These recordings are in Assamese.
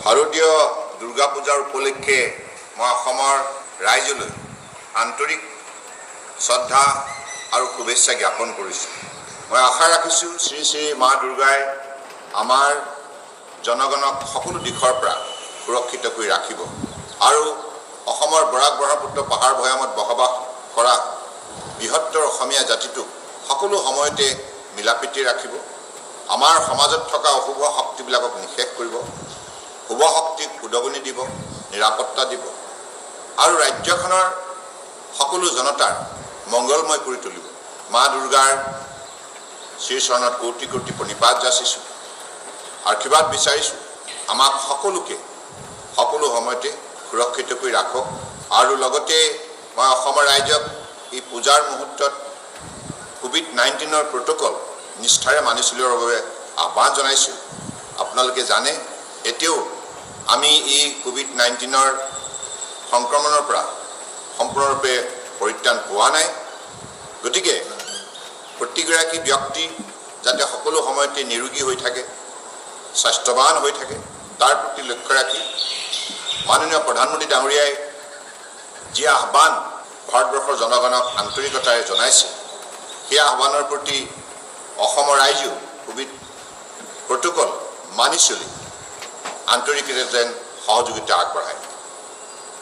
শাৰদীয় দুৰ্গা পূজাৰ উপলক্ষে মই অসমৰ ৰাইজলৈ আন্তৰিক শ্ৰদ্ধা আৰু শুভেচ্ছা জ্ঞাপন কৰিছোঁ। মই আশা ৰাখিছোঁ, শ্ৰী শ্ৰী মা দুৰ্গাই আমাৰ জনগণক সকলো দিশৰ পৰা সুৰক্ষিত কৰি ৰাখিব আৰু অসমৰ বৰাক ব্ৰহ্মপুত্ৰ পাহাৰ ভৈয়ামত বসবাস কৰা বৃহত্তৰ অসমীয়া জাতিটোক সকলো সময়তে মিলা প্ৰীতি ৰাখিব, আমাৰ সমাজত থকা অশুভ শক্তিবিলাকক নিঃশেষ কৰিব, শুভ শক্তিক উদগনি দিব, নিৰাপত্তা দিব আৰু ৰাজ্যখনৰ সকলো জনতাৰ মংগলময় কৰি তুলিব। মা দুৰ্গাৰ শ্ৰীচৰণত কোটি কোটি প্ৰণিপাত যাচিছোঁ, আশীৰ্বাদ বিচাৰিছোঁ, আমাক সকলোকে সকলো সময়তে সুৰক্ষিত কৰি ৰাখক। আৰু লগতে মই অসমৰ ৰাইজক এই পূজাৰ মুহূৰ্তত কোভিড-19ৰ প্ৰট'কল নিষ্ঠাৰে মানি চলিবৰ বাবে আহ্বান জনাইছোঁ। আপোনালোকে জানে, এতিয়াও আমি এই কোভিড-19ৰ সংক্ৰমণৰ পৰা সম্পূৰ্ণৰূপে পৰিত্ৰাণ পোৱা নাই। গতিকে প্ৰতিগৰাকী ব্যক্তি যাতে সকলো সময়তে নিৰোগী হৈ থাকে, স্বাস্থ্যৱান হৈ থাকে, তাৰ প্ৰতি লক্ষ্য ৰাখি মাননীয় প্ৰধানমন্ত্ৰী ডাঙৰীয়াই যি আহ্বান ভাৰতবৰ্ষৰ জনগণক আন্তৰিকতাৰে জনাইছে, সেই আহ্বানৰ প্ৰতি অসমৰ ৰাইজেও কোভিড প্ৰট'কল মানি চলি আন্তৰিকতাৰে যেন সহযোগিতা আগবঢ়ায়।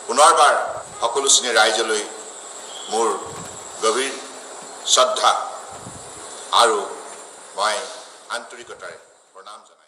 পুনৰবাৰ সকলো শ্ৰেণীৰ ৰাইজলৈ মোৰ গভীৰ শ্ৰদ্ধা আৰু মই আন্তৰিকতাৰে প্ৰণাম জনাইছোঁ।